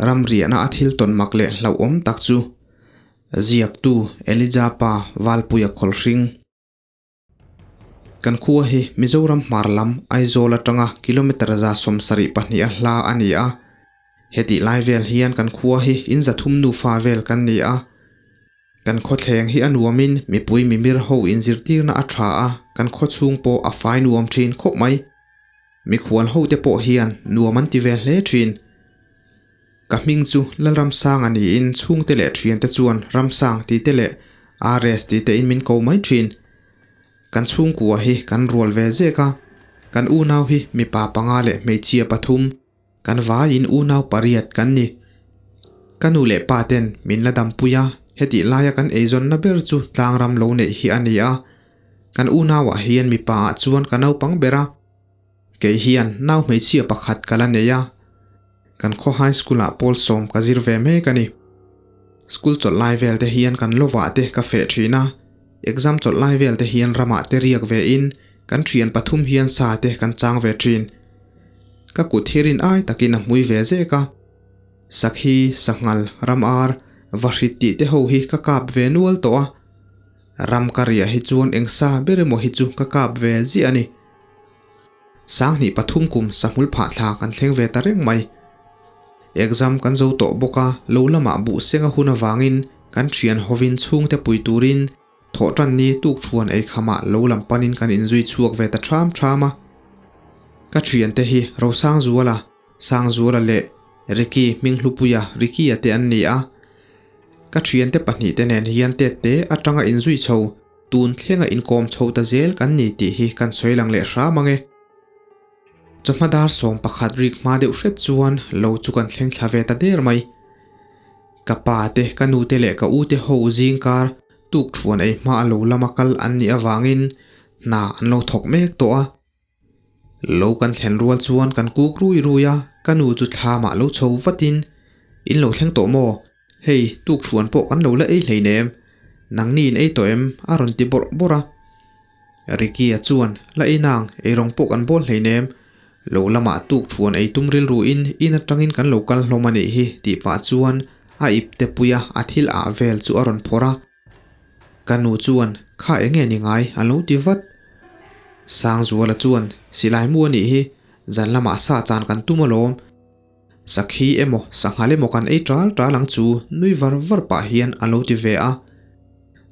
Ramriahna a thil tawn mak leh hlauhawm tak chu ziaktu Elijah pa Valpuia Khawlhring. Kan khua hi Mizoram hmar lam Aizawl atanga kilometre 72 a hla a ni a. Hetih lai vel hian kan khua hi in 300 nufa vel kan ni a. Kan khawthleng hi a nuamin mipui mimir ho inzirtirna a tha a, kan khawchhung pawh a fai nuam thin khawp mai. Mikhual ho te pawh hian nuam an ti ve hle thin. Ka hming chu Lalramsanga niin chhungte leh thiante chuan Ramsang tih te leh RS tih te in min ko mai thin. Kan chhungkua hi kan rual ve zek a, kan unau hi mipa panga leh hmeichhia pathum, kan vaiin unau pariat kan ni. Ka nu leh pa ten min la dampui a, hetih laia kan eizawnna ber chu tlangram lo neih hi a ni a. Kan unauah hian mipa ah chuan ka naupang ber a, kei hian nau hmeichhia pakhat ka la nei a. Kan khaw high school ah pawl sawm ka zir ve mek a ni. School chawlh lai vel te hian kan lovah te ka feh thin a, exam chawlh lai vel te hian ramah te riak ve in kan thian pathum hian sa te kan chang ve thin. Ka kut hi rin ai takin a hmui ve zek a. Sakhi, sanghal, ramar, vahrit tih te ho hi ka kap ve nual tawh a. Ram ka riah hi chuan eng sa ber emaw hi chu ka kap ve ziah a ni. 2003 kum sahmul phah thla kan thleng ve ta reng mai. Exam kan zo tawh bawk a, lo lamah buh seng a hun avangin kan thian hovin chhungte pui turin thawh tan ni tuk thuan ei khamah lo lam panin kan inzui chhuak ve ta ṭham ṭham a. Ka thiante hi Rosangzuala, Sangzuala leh Ricky Hminghlupuia, Ricky-a te an ni a. Ka thiante pahnih te nen hian tet te atanga inzui chho, tun thlenga inkawm chho ta zel kan ni tih hi kan sawi lang leh hram ang e. Chawhma dar 11 rik hma deuh hret chuan lo chu kan thleng thla ve ta der mai. Ka pa te, ka nu te leh ka u te ho zing kar tuk thuan ei hma a lo lama kal an nih avangin hna an lo thawk mek tawh a. Lo kan thlen rual chuan kan kuk rui rui a, ka nu chu thlamah lo chho vatin, In lo thleng tawh maw? Hei, tukhruan pawh kan lo la ei hleinem. Nangni in ei tawh em? a rawn ti bawrh bawrh a. Ricky-a chuan, La ei nang, eirawng pawh kan bawl hleinem. Lo lamah tukhruan ei tum rilruin in atangin kan lo kal hlawm a nih hi tih pah chuan a ipte puia a thil ah vel chu a rawn phawrh a. Ka nu chuan, Kha enge ni ngai? a lo ti vat. Sangzuala chuan, Silai mu a nih hi, zan lamah sa chan kan tum alawm. Sakhi emaw, sanghal emaw kan ei ṭal ṭal ang chu nui var var pah hian a lo ti ve a.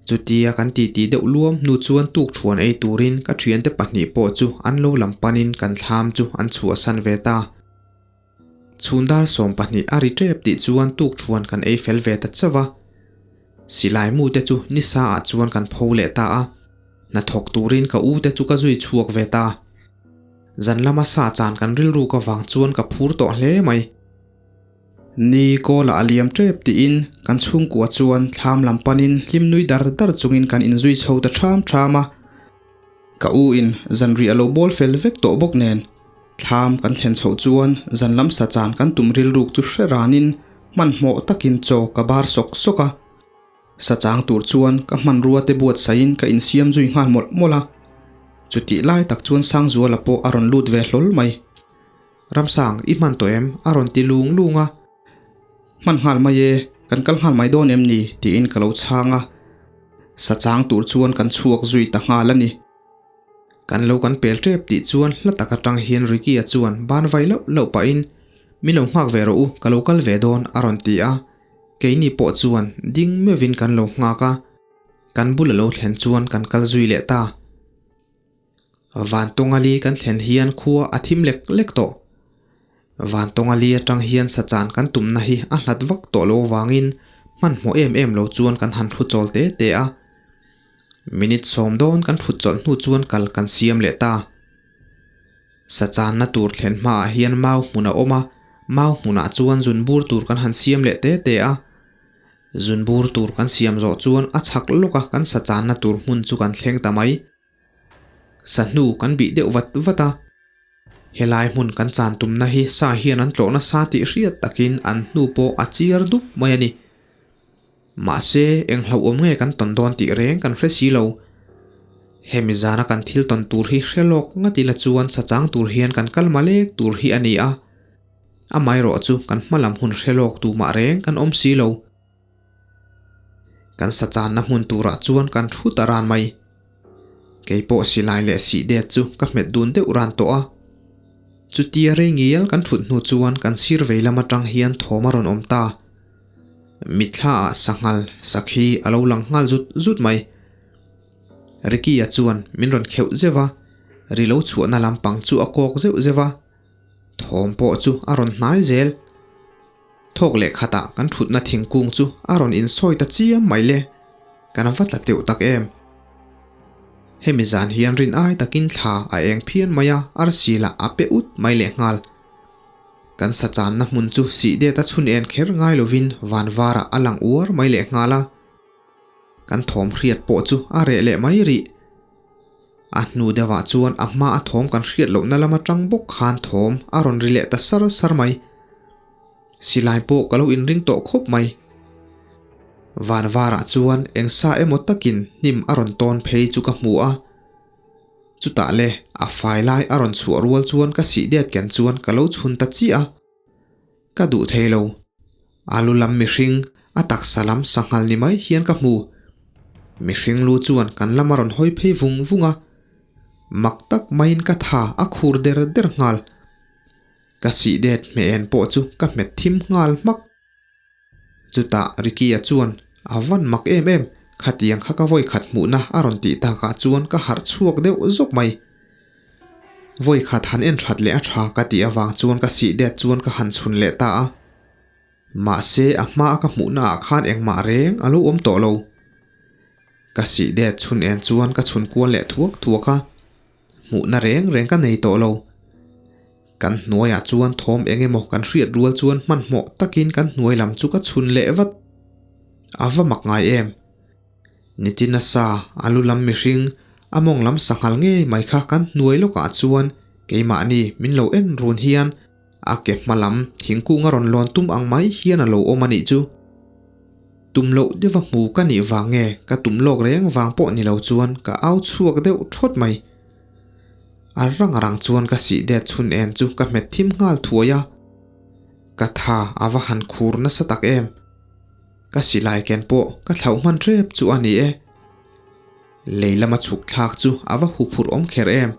Chutia kan titi deuh luam hnu chuan tukṭhuan ei turin ka ṭhiante pahnih pawh chu an lo lam panin kan thlam chu an chhuahsan ve ta. Chhun dar 12 a ri tep tih chuan tukṭhuan kan ei fel ve ta chauh a. Silai mu te chu ni sa ah chuan kan pho leh ta a. Hnathawk turin ka u te chu ka zui chhuak ve ta. Zan lama sa chan kan rilru ka vang chuan ka phur tawh hle mai. Ni kawlah a liam tep tiin kan chhungkua chuan thlam lam panin hlim nui dar dar chungin kan inzui chho ta ṭham ṭham a. Ka u in zanriah a lo bawl fel vek tawh bawk nen. Thlam kan thlen chhoh chuan zan lam sa chan kan tum rilruk chu hre ranin hmanhmawh takin chaw ka bar sawk sawk a. Sa chang tur chuan ka hmanrua te buatsaihin ka insiam zui nghal mawlh mawlh a. Chutih lai tak chuan Sangzuala pawh a rawn lut ve hlawl mai. Ramsang, i hman tawh em? a rawn ti lung lung a. Hman nghal mai e, kan kal nghal mai dawn em ni? tiin ka lo chhang a. Sa chang tur chuan kan chhuak zui ta nghal a ni. Kan lo kan pel tep tih chuan hla tak atang hian Ricky-a chuan ban vai loh loh pahin, Min lo nghak ve rawh u, ka lo kal ve dawn, a rawn ti a. Keini pawh chuan ding meuhin kan lo nghak a. Kan bul a lo thlen chuan kan kal zui leh ta. Vantawngali kan thlen hian khua a thim lek lek tawh. Vantawngali atang hian sachan kan tumna hi a hlat vak tawh lo vangin hmanhmawh em em lo chuan kan han thu chawl te te a. Minute 10 dawn kan thut chawlh hnu chuan kal kan siam leh ta. Sachanna tur thlen hmaah hian mau hmun a awm a, mau hmunah chuan zun bur tur kan han siam leh te te a. Zun bur tur kan siam zawh chuan a chhak lawk a kan sachanna tur hmun chu kan thleng ta mai. Sa hnu kan bih deuh vat vat a. Helai hmun kan chan tumna hi sa hian an tlawh nasa tih hriat takin an hnu pawh a chiar dup mai a ni. Mahse, eng hlauhawm nge kan tawn dawn tih reng kan hre si lo. Hemi zana kan thil tawn tur hi hre lawk ngat ila chuan sachang tur hian kan kal malek tur hi a ni a. Amaherawhchu kan hma lam hun hre lawk tumah reng kan awm si lo. Kan sa channa hmun turah chuan kan thu ta ran mai. Kei pawh silai leh sih det chu ka hmet dun deuh ran tawh a. Chutia rei ngial kan thut hnu chuan kan sir vei lam atang hian thawm a rawn awm ta. Mitthla ah sanghal sakhi a lo lang nghal zut zut mai. Ricky-a chuan min rawn kheuh zeuh a, ri lo chhuahna lampang chu a kawk zeuh zeuh a. Thawm pawh chu a rawn hnai zel. Thawk leh khatah kan thutna thingkung chu a rawn insawi ta chiam mai le, kan va tla teuh tak em. Hemi zan hian rin ai takin thla a eng phian mai a, arsi lah a pe ut mai leh nghal. Kan sa channa hmun chu sih det a chhun en kher ngai lovin van varah a lang uar mai leh nghal a. Kan thawm hriat pawh chu a reh leh mai rih. A hnu deuhah chuan a hma a thawm kan hriat lohna lam atang bawk khan thawm a rawn ri leh ta sar sar mai. Silai pawh ka lo inring tawh khawp mai. Van varah chuan eng sa emaw takin hnim a rawn tawn phei chu ka hmu a. Chutah le a fai lai a rawn chhuah rual chuan ka sih det ken chuan ka lo chhun ta chiah a. Ka duh thei lo. Alu lam mihring, a taksa lam sanghal ni mai hian ka hmu. Mihring lu chuan kan lam a rawn hawi phei vung vung a. Mak tak maiin ka tha a khur der der nghal. Ka sih det hmeh en pawh chu ka hmet thim nghal hmak. Chutah Ricky-a chuan a van mak em em, khatiang kha ka vawi khat hmuhna a rawn tih takah chuan ka harh chhuak deuh zawk mai. Vawi khat han en that leh a tha ka tih avang chuan ka sih det chuan ka han chhun leh ta a. Mahse a hma a ka hmuhna ah khan engmah reng a lo awm tawh lo. Ka sih det chhun en chuan ka chhun kual leh thuak thuak a, hmuhna reng reng ka nei tawh lo. Kan hnuaiah chuan thawm eng emaw kan hriat rual chuan hmanhmawh takin kan hnuai lam chu ka chhun leh vat. A va mak ngai em? Nichina sa, a lu lam mihring, a mawng lam sanghal ngei mai kha kan hnuai lawkah chuan keimahni min lo en run hian a ke hma lam thingkung a rawn lawn tum ang mai hian a lo awm a nih chu. Tum loh deuha hmu ka nih vang nge ka tum lawk reng vang pawh ni lo chuan ka au chhuak deuh thawt mai. A rang rang chuan ka sih det chhun en chu ka hmet thim nghal thuai a. Ka tha a va han khur nasa tak em. Ka silai ken pawh ka thlauh hman tep chu a ni e. Lei lama chhuk thlak chu a va hu phurh awm kher em.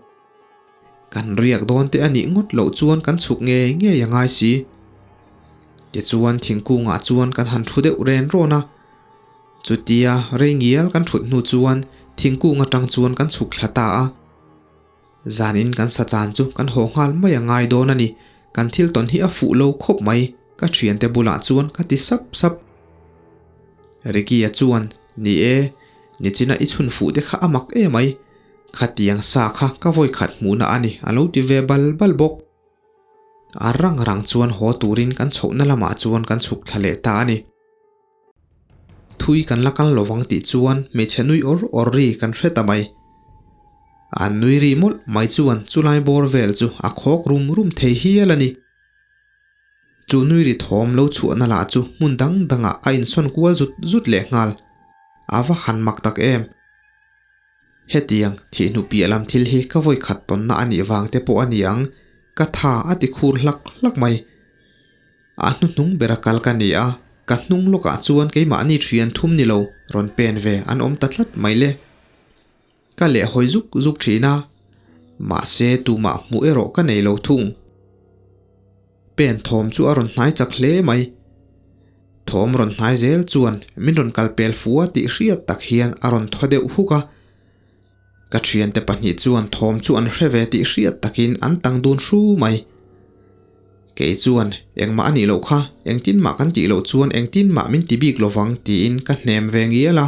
Kan riak dawn te a nih ngawt loh chuan kan chhuk ngei ngei a ngai si. Tichuan thingkungah chuan kan han thu deuh ren rawn a. Chutia rei ngial kan thut hnu chuan thingkung atang chuan kan chhuk thla ta a. Zanin kan sa chan chu kan haw nghal mai a ngai dawn a ni. Kan thil tawn hi a fuh lo khawp mai, ka thiante bulah chuan ka ti sap sap. Ricky-a chuan, Ni e, nichina i chhun fuh te kha a mak emai. Khatiang sa kha ka vawi khat hmuhna a ni, a lo ti ve bal bal bawk. A rang rang chuan haw turin kan chhohna lamah chuan kan chhuk thla leh ta a ni. Thui kan la kal lovang tih chuan hmeichhe nui awr awr ri kan hre ta mai. An nui ri mawlh mai chuan chulai bawr vel chu a khawk rum rum thei hial a ni. Chu nui ri thawm lo chhuahna lah chu hmun dang dangah a insawn kual zut zut leh nghal. A va han mak tak em! Hetiang thihnu piah lam thil hi ka vawi khat tawnna a nih vang te pawh a ni ang, ka tha a ti khur hlak hlak mai. A hnuhnung bera kal ka ni a, ka hnung lawkah chuan keimahni thian thum ni lo rawn pen ve an awm ta tlat mai le. Ka lehhawi zuk zuk thin a, mahse tumah hmuh erawh ka nei lo thung. Pen thawm chu a rawn hnai chak hle mai. Thawm rawn hnai zel chuan min rawn kal pel fu a tih hriat tak hian a rawn thaw deuh huk a. Ka thiante pahnih chuan thawm chu an hre ve tih hriat takin an tang dun hru mai. Kei chuan, Engmah a nih loh kha, engtin mah kan tih loh chuan engtin mah min ti bik lovang tiin ka hnem ve ngial a.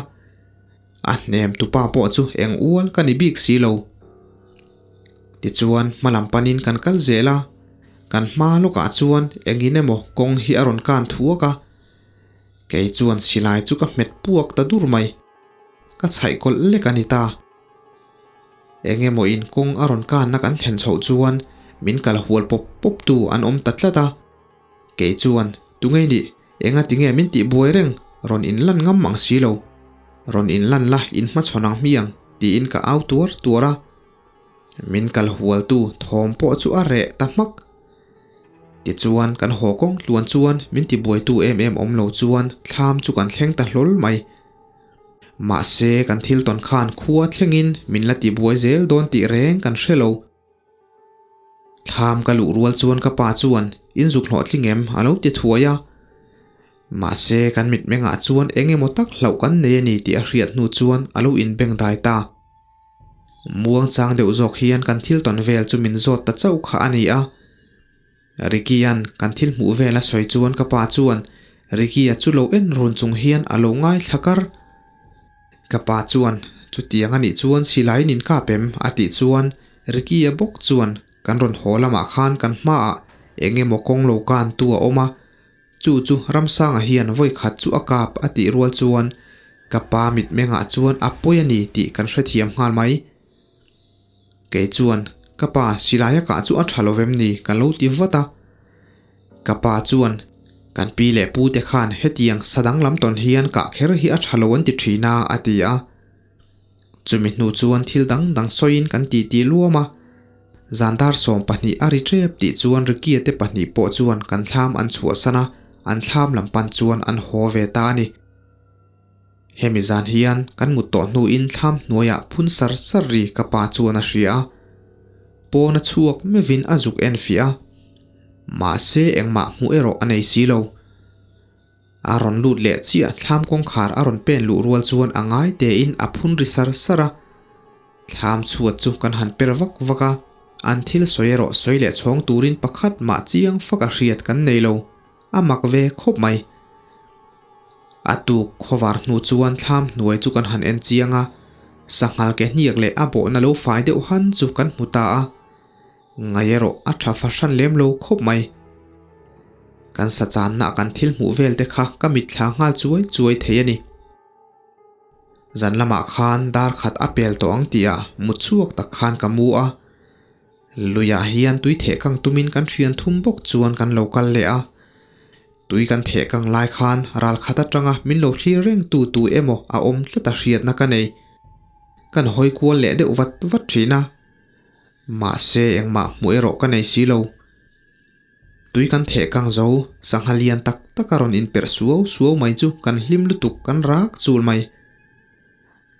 A hnem tupa pawh chu eng ual ka ni bik si lo. Tichuan hma lam panin kan kal zel a, kan hma lawkah chuan engin emaw kawng hi a rawn kan thuak a. Kei chuan silai chu ka hmet puak ta dur mai. Ka chhaih kawlh lek a ni ta. Eng emaw in kawng a rawn kanna kan thlen chhoh chuan min kal hual pawp pawp tu an awm ta tlat a. Kei chuan, Tungei nih, enga tinge min tih buai reng, rawn inlan ngam ang si lo. Rawn inlan la in hmachhawn ang hmiang, tiin ka au tuar tuar a. Min kal hualtu thawm pawh chu a reh ta hmak. Tichuan kan haw kawng tluan chuan min tibuaitu em em awm lo chuan thlam chu kan thleng ta hlawl mai. Mahse kan thil tawn khan khua thlengin min la tibuai zel dawn tih reng kan hre lo. Thlam ka luh rual chuan ka pa chuan in zuk hlawhtling em a lo ti thuai a. Mahse kan mitmengah chuan eng emaw tak hlauh kan nei a ni tih a hriat hnu chuan a lo inbengdai ta. Muang chang deuh zawk hian kan thil tawn vel chu min zawt ta chauh kha a ni a. Ricky-a'n kan thil hmuh vel a sawi chuan ka pa chuan Ricky-a chu lo en run chung hian a lo ngaithla kar. Ka pa chuan, Chutiang a nih chuan silaiin in kap em? a tih chuan Ricky-a bawk chuan kan rawn haw lamah khan kan hmaah eng emaw kawng lo kan tu a awm a, chu chu Ramsanga hian vawi khat chu a kap a tih rual chuan ka pa mitmengah chuan a pawi a ni tih kan hrethiam nghal mai. Kei chuan, Ka pa, silaia kah chu a tha lo vem ni? ka lo ti vat a. Ka pa chuan, Kan pi leh pu te khan hetiang sa danglam tawn hian kah kher hi a tha lo an ti thin a, a ti a. Chumi hnu chuan thil dang dang sawiin kan titi luam a. Zandar 20 a ri tep tih chuan Ricky-a te pahnih pawh chuan kan thlam an chhuahsan a, an thlam lam pan chuan an haw ve ta a ni. Hemi zan hian kan mut tawh hnuin thlam hnuaiah phun sar sar ri ka pa chuan a hria a, pawn a chhuak mevin a zuk en fiah a, mahse engmah hmuh erawh a nei si lo. A rawn lut leh chiah thlam kawngkhar a rawn pen luh rual chuan a ngai tein a phun ri sar sar a, thlam chhuat chu kan han per vak vak a, an thil sawi erawh sawi leh chhawng turin pakhat mah chiang fak a hriat kan nei lo. A mak ve khawp mai. A tuk khawvar hnu chuan thlam hnuai chu kan han en chiang a, sanghal ke hniak leh a bawhna lo fai deuh han chu kan hmu ta a. Ngai erawh a tha fahran lem lo khawp mai. Kan sa channa kan thil hmuh vel te kha ka mitthla nghal chuai chuai thei a ni. Zan lamah khan dar khat a pel tawh ang tih ah mut chhuak tak khan ka mu a. Luiah hian tui theh kang tumin kan thian thum bawk chuan kan lo kal leh a. Tui kan theh kang lai khan ral khat atanga min lo thlir reng tu tu emaw a awm tlat a hriatna ka nei. Kan hawi kual leh deuh vat vat thin a. Mahse engmah hmuh erawh ka nei si lo. Tui kan theh kang zo, sangha lian tak tak a rawn inperh suau suau mai chu kan hlim lutuk kan rak chul mai.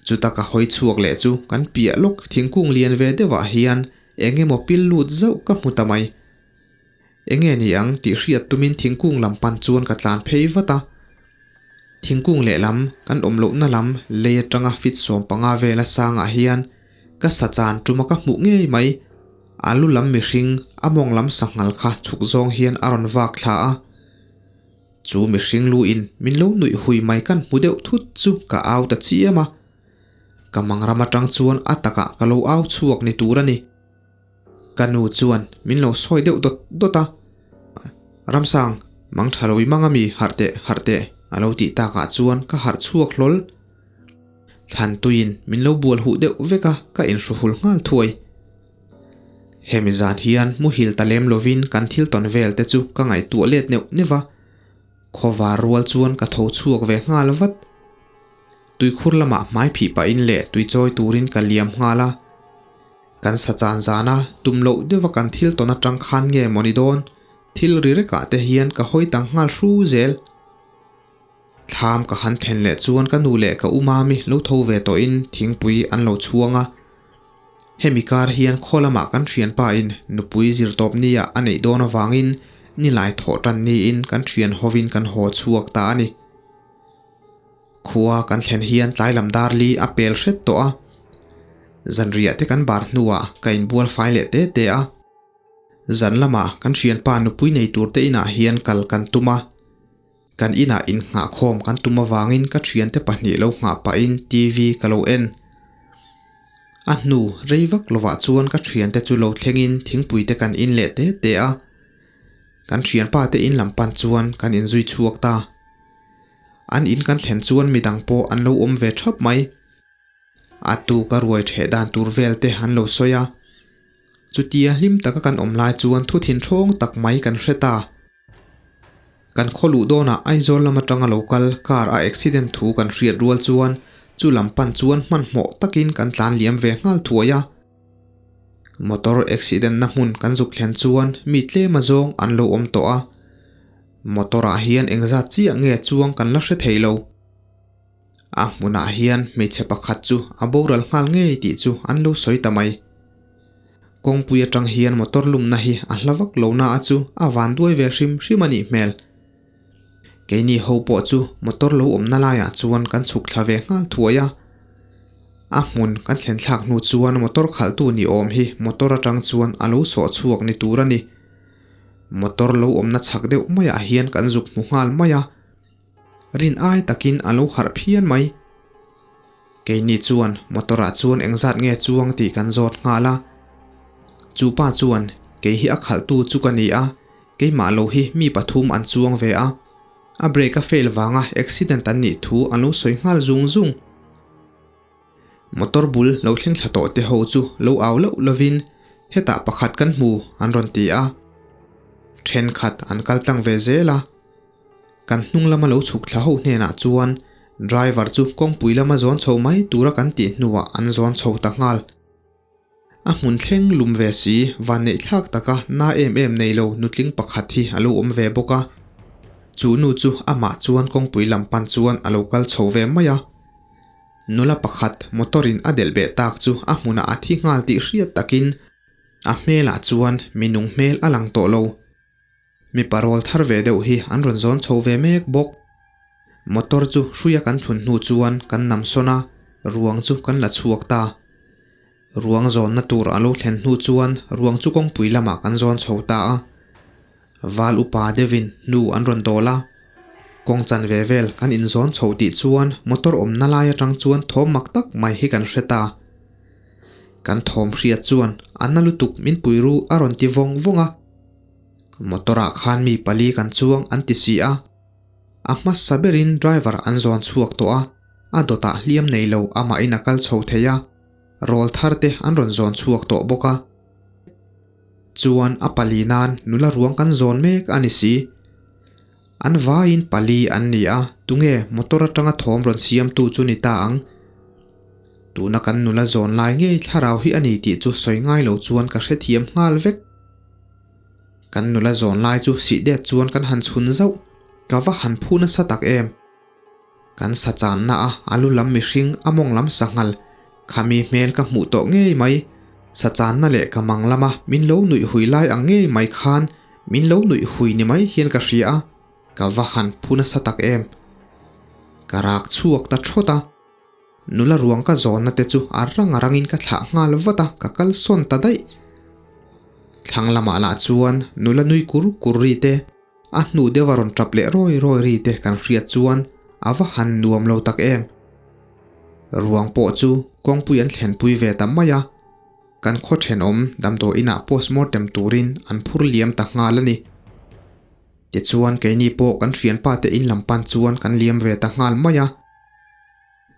Chuta ka hawi chhuak leh chu kan piah lawk thingkung lian ve deuhah hian eng emaw pil lut zauh ka hmu ta mai. Enge ni ang tih hriat tumin thingkung lam pan chuan ka tlan phei vat a. Thingkung lehlam kan awm lohna lam lei atanga fit 15 vela sangah hian ka sa chan tuma ka hmuh ngei mai. A lu lam mihring a mawng lam sanghal kha chhuk zawng hian a rawn vak thla a. Chu mihring lu in min lo nuih hui mai kan hmu deuh thut chu ka au ta chiam a, ka mangram atang chuan a takah ka lo au chhuak ni tur a ni. Ka nu chuan min lo sawi deuh dawt dawt a, Ramsang, mang tha lo i mang ami, harh teh, harh teh, a lo tih takah chuan ka harh chhuak hlawl. Thlan tuiin min lo bual huh deuh vek a, ka inhruhul nghal thuai. Hemi zan hian muhil ta lem lovin kan thil tawn vel te chu ka ngaihtuah let neuh neuh va, khawvar rual chuan ka tho chhuak ve nghal vat. Tuikhur lamah hmai phih pahin leh tui chawi turin ka liam nghal a. Kan sa chan zana tum loh deuha kan thil tawn atang khan nge maw ni dawn, thil ri rekah te hian ka hawi tang nghal hru zel. Thlam ka han then leh chuan ka nu leh ka u mami lo tho ve tawhin thingpui an lo chhuang a. Hemi kar hian khaw lamah kan thianpa in nupui zirtawp nia a neih dawn avangin nilai thawh tan niin kan thian hovin kan haw chhuak ta a ni. Khua kan thlen hian tlai lam dar li a pel hret tawh a. Zanriah te kan bar hnuah ka inbual fai leh te te a. Zan lamah kan thianpa nupui nei tur te inah hian kal kan tum a. Kan inah innghahkhawm kan tum avangin ka thiante pahnih lo nghah pahin TV ka lo en. A hnu rei vak lovah chuan ka thiante chu lo thlengin thingpui te kan in leh te te a. Kan thianpa te in lam pan chuan kan inzui chhuak ta. An in kan thlen chuan midang pawh an lo awm ve thap mai. A tu ka ruai theh dan tur vel te an lo sawi a. Chutia hlim taka kan awm lai chuan thu thinthawng tak mai kan hre ta. Kan khaw luh dawnah Aizawl lam atanga lo kal car a accident thu kan hriat rual chuan chu lam pan chuan hmanhmawh takin kan tlan liam ve nghal thuai a. Motor accident na hmun kan zuk thlen chuan mi tlem azawng an lo awm tawh a. Motor ah hian engzat chiah nge chuang kan la hre thei lo. A hmunah hian hmeichhe pakhat chu a boral nghal ngei tih chu an lo sawi ta mai. Kawngpui atang hian motor lumna hi a hla vak lo na a chu a van duai ve hrim hrim a nih hmel. Keini ho pawh chu motor lo awmna laiah chuan kan chhuk thla ve nghal thuai a. A hmun kan thlen thlak hnu chuan motor khalhtu ni awm hi motor atang chuan a lo sawh chhuak ni tur a ni. Motor lo awmna chhak deuh maiah hian kan zuk hmu nghal mai a. Rin ai takin a lo harh phian mai. Keini chuan motor ah chuan engzat nge chuang tih kan zawt nghal a. Chu pa chuan kei hi a khalhtu chu ka ni a, keimah lo hi mi pathum an chuang ve a. A brake a fail vanga accident an nih thu an lo sawi nghal zung zung. Motor bul lo thleng thla tawh te ho chu lo au loh lovin hetah pakhat kan hmu an rawn ti a. Thenkhat an kal tlang ve zel a. Kan hnung lama lo chhuk thla ho hnenah chuan driver chu kawngpui lama zawn chho mai tura kan tih hnuah an zawn chho ta nghal. A hmun thleng lum ve si, vanneih thlak taka na em em nei lo nutling pakhat hi a lo awm ve bawk a. Chu nu chu amah chuan kawngpui lam pan chuan a lo kal chho ve mai a. Nula pakhat motor in a delh beh tak chu a hmunah a thi nghal tih hriat takin a hmelah chuan minung hmel a lang tawh lo. Mipa rawl thar ve deuh hi an rawn zawn chho ve mek bawk. Motor chu hruia kan thun hnu chuan kan nam sawn a, ruang chu kan la chhuak ta. Ruang zawnna tur a lo thlen hnu chuan ruang chu kawngpui lamah kan zawn chho ta a. Val upa deuhin hnu an rawn dawl a. Kawng chanve vel kan inzawn chho tih chuan motor awmna lai atang chuan thawm mak tak mai hi kan hre ta. Kan thawm hriat chuan a na lutuk min pui ru a rawn ti vawng vawng a. Motor ah khan mi pali kan chuang an ti si a, a hmasa berin driver an zawn chhuak tawh a, a dawtah hliam nei lo amahin a kal chho thei a, rawl thar te an rawn zawn chhuak tawh bawk a. Chuan a pali nan nula ruang kan zawn mek a ni si. An vaiin pali an ni a, tunge motor atanga thawm rawn siamtu chu ni ta ang? Tuna kan nula zawn lai ngei thlarau hi a ni tih chu sawi ngai lo chuan ka hrethiam nghal vek. Kan nula zawn lai chu sih det chuan kan han chhun zauh, ka va han phu nasa tak em. Kan sa channa a a lu lam mihring a mawng lam sanghal, khami hmel ka hmuh tawh ngei mai, sa channa leh ka mang lama min lo nuih hui lai ang ngei mai khan min lo nuih hui ni mai hian ka hria a, ka va han phu nasa tak em. Ka rak chhuak ta thawt a. Nula ruang ka zawnna te chu a rang a rangin ka thlah nghal vat a, ka kal sawn ta daih. Thlang lamah lah chuan nula nui kur kur ri te, a hnu deuha rawn tap leh rawi rawi ri te kan hriat chuan a va han nuam lo tak em. Ruang pawh chu kawngpui an thlenpui ve ta mai a, kan khaw thenawm damdawi inah postmortem turin an phur liam ta nghal a ni. Tichuan keini pawh kan thianpa te in lam pan chuan kan liam ve ta nghal mai a.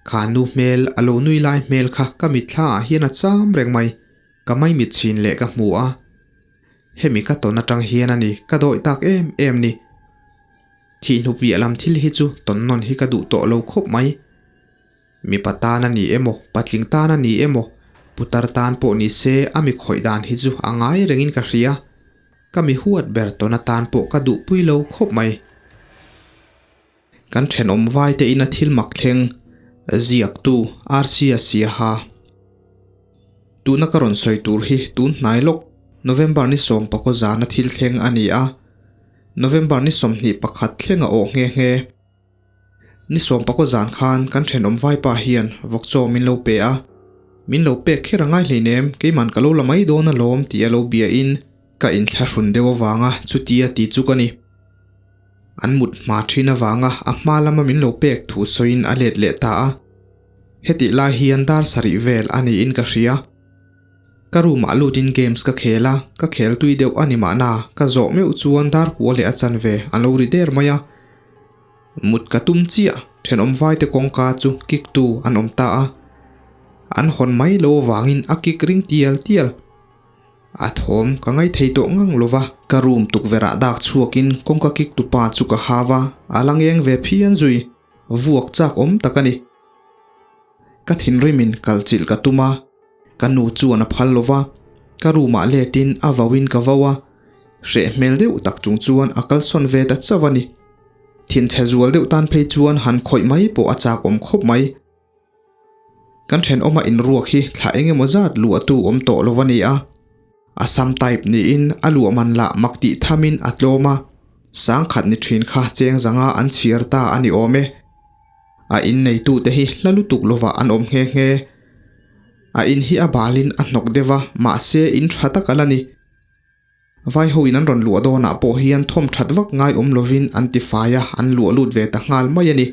Kha nu hmel a lo nui lai hmel kha ka mitthla ah hian a cham reng mai, ka maimit chhin leh ka hmu a. Hemi ka tawn atang hian a ni ka dawih tak em em ni. Thihnu piah lam thil hi chu tawn nawn hi ka duh tawh lo khawp mai. Mipa tan a ni emaw, patling tan a ni emaw, putar tan pawh ni se a mi khawih dan hi chu a ngai rengin ka hria. Ka mi huat ber tawn atan pawh ka duhpui lo khawp mai. Kan thenawm vai te ina thil mak thleng ziaktu Arsia Siaha. Tuna ka rawn sawi tur hi tun hnai lawk November ni sawmpakaw zana thil thleng a ni a, November ni 21 thleng a awh nghe nghe. Ni sawmpakaw zan khan kan thenawm vaipa hian vawkchaw min lo pe a, min lo pek kher a ngai hleinem keiman ka lo la mai dawn alawm tih a lo bia in ka inthlahrun deuh avanga chutia ti chu ka ni. An mut hma thin avanga a hma lama min lo pek thu sawiin a let leh ta a. Hetih lai hian dar sarih vel a niin ka hria. Ka room ah lutin games ka khel a, ka khel tui deuh a ni mahna ka zawh meuh chuan dar kua leh a chanve a lo ri der mai a. Mut ka tum chiah, thenawm vaite kawngka chu kick tu an awm ta a. An hawn mai lo avangin a kick ring tial tial. A thawm ka ngaithei tawh ngang lo va. Ka room tukverh ah dak chhuakin kawngka kick tu pa chu ka hau a, a la ngeng ve phian zui. Vuak chak awm tak a ni. Ka thinrimin kal chilh ka tum a, ka nu chuan a phal lo va. Ka room ah letin a vauin ka vau a, hreh hmel deuh tak chung chuan a kalsawn ve ta chauh a ni. Thinchhe zual deuh tan phei chuan han khawih mai pawh a chak awm khawp mai. Kan thenawma inruak hi thla eng emaw zat luahtu awm tawh lo a ni a. Assam type niin a luah man lah mak tih thamin a tlawm a, sangkhat ni thin kha cheng zanga an chhiar ta a ni awm e. A in neitute hi hla lutuk lovah an awm nghe nghe. A in hi a balin a hnawk deuh a, mahse in tha tak a la ni. Vai ho in an rawn luah dawnah pawh hian thawm that vak ngai awm lovin an ti fai a, an luah lut ve ta nghal mai a ni.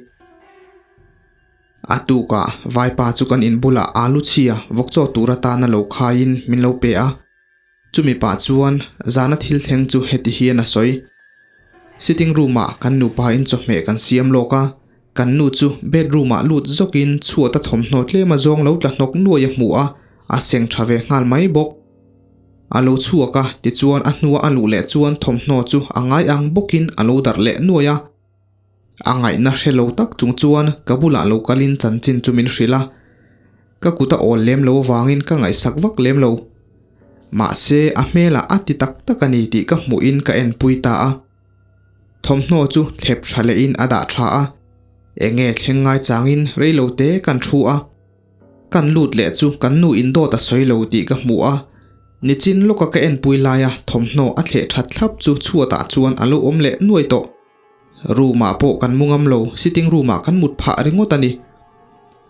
A tukah vaipa chu kan in bulah alu chhia vawk chaw tur atana lo khaiin min lo pe a. Chumi pah chuan zana thil thleng chu heti hian a sawi. Sitting room ah kan nupa in chawhmeh kan siam lawk a, kan nu chu bedroom ah lut zawkin chhuat a thawmhnaw tlem a zawng lo tla hnawk nuai a hmu a, a seng tha ve nghal mai bawk. A lo chhuak a, tichuan a hnua a luh leh chuan thawmhnaw chu a ngai ang bawkin a lo darh leh nuai a. A ngaihna hre lo tak chung chuan ka bulah lo kalin chanchin chu min hrilh a, ka kut a awl lem lo avangin ka ngaihsak vak lem lo. Mahse, a hmelah a ti tak tak a ni tih ka hmuhin ka enpui ta a. Thawmhnaw chu thlep tha lehin a dah tha a, enge thleng ngai changin reilote kan thu a. Kan lut leh chu kan nu in dawt a sawi lo tih ka hmu a, nichin lawka ka enpui laia thawmhnaw a thleh that thlap chu chhuatah chuan a lo awm leh nuai tawh. Room ah pawh kan mu ngam lo, sitting room ah kan mut phah ringawt a ni.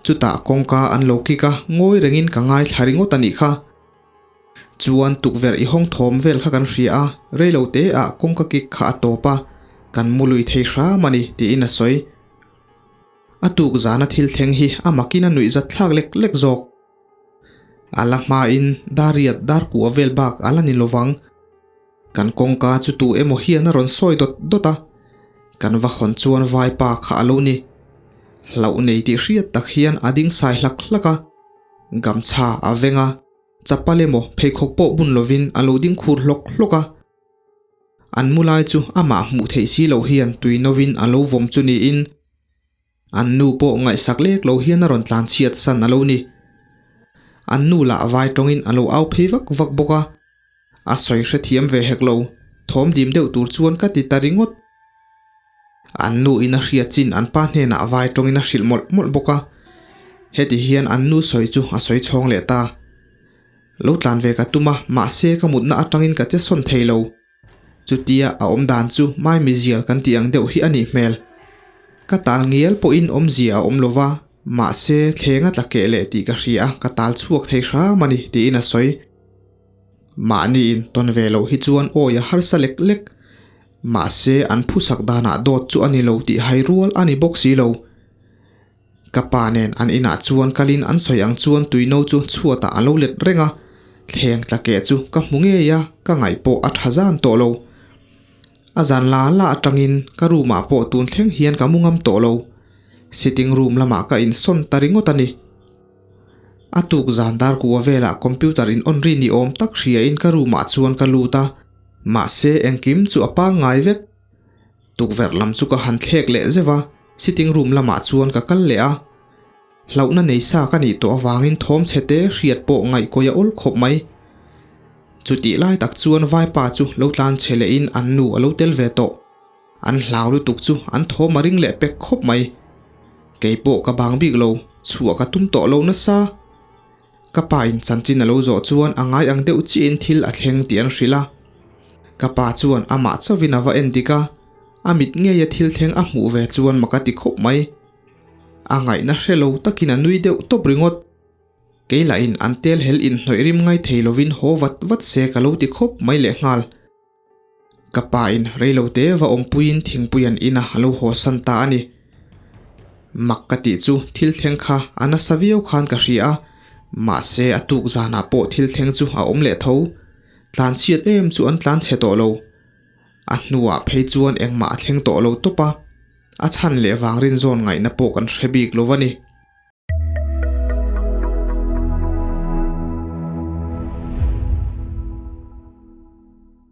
Chutah kawngka an lo kik a, ngawi rengin ka ngaithla ringawt a nih kha. Chuan tukverh i hawng thawm vel kha kan hria a, reilo te ah kawngka kik kha a tawp a, kan mu lui thei hram a ni, tiin a sawi. A tuk zana thil thleng hi a makin a nuihzat thlak lek lek zawk. A la hmain dar riat dar kua vel bak a la ni lovang. Kan kawngka chu tu emaw hian a rawn sawi dawt dawt a, kan va hawn chuan vaipa kha a lo ni. Hlauh nei tih hriat tak hian a ding sai hlak hlak a, gamchha a veng a, chapal emaw pheikhawk pawh bun lovin a lo ding khur hlawk hlawk a. An mu lai chu amah hmuh theih si loh hian tui novin a lo vawm chu niin an nu pawh ngaihsak lek lo hian a rawn tlan chhiat san a lo ni. An nu lah vai tawngin a lo au phei vak vak bawk a, a sawi hrethiam ve hek lo, thawm dim deuh tur chuan ka ti ta ringawt. An nu in a hriat chin an pa hnenah vai tawngin a hrilh mawlh mawlh bawk a, heti hian an nu sawi chu a sawi chhawng leh ta. Lo tlan ve ka tum a, mahse ka mutna atangin ka che sawn thei lo. Chutia a awm dan chu maimizial kan tih ang deuh hi a nih hmel. Ka tal ngial pawhin awmzia a awm lo va, mahse thleng a tla keh leh tih ka hria a, ka tal chhuak thei hram a ni, tiin a sawi. Mahniin tawn ve loh hi chuan awi a harsa lek lek. Mahse an phusak danah dawt chu a ni lo tih hai rual a ni bawk si lo. Ka pa nen an inah chuan kalin an sawi ang chuan tuino chu chhuatah a lo let reng a, thleng tla keh chu ka hmu ngei a, ka ngaih pawh a tha zan tawh lo. A zan la la atangin ka room ah pawh tun thleng hian ka mu ngam tawh lo. Sitting room lamah ka insawn ta ringawt a ni. A tuk zan dar kua velah computer in on ri ni awm tak hriain ka room ah chuan ka lut a, mahse engkim chu a pangngai vek. Tukverh lam chu ka han thlek leh zeuh a, sitting room lamah chuan ka kal leh a. Hlauhna nei sa ka nih tawh avangin thawm chhe te hriat pawh ngaihkawi a awl khawp mai. Chutih lai tak chuan vaipa chu lo tlan chhe lehin an nu a lo tel ve tawh. An hlau lutuk chu an thawm a ring leh pek khawp mai. Kei pawh ka bang bik lo, chhuah ka tum tawh lo nasa. Ka pa in chanchin a lo zawh chuan a ngai ang deuh chiahin thil a thleng tih an hrilh a. Ka pa chuan amah chauhin a va en dik a, a mit ngeia thil thleng a hmuh ve chuan mak a ti khawp mai. A ngaihna hre lo takin a nui deuh tawp ringawt. Kei lahin an tel hel inhnawih rim ngai thei lovin haw vat vat se ka lo ti khawp mai lehnghal. Ka pa in reilote va awmpuiin thingpui an in a, a lo haw san ta a ni. Mak ka tih chu thil thleng kha a nasa viau khan ka hria a, mahse a tuk zanah pawh thil thleng chu a awm leh tho. Tlan chhiat em chu an tlan chhe tawh lo. A hnuah phei chuan engmah a thleng tawh lo tawp a, a chhan leh vang rinzawn ngaihna pawh kan hre bik lo a ni.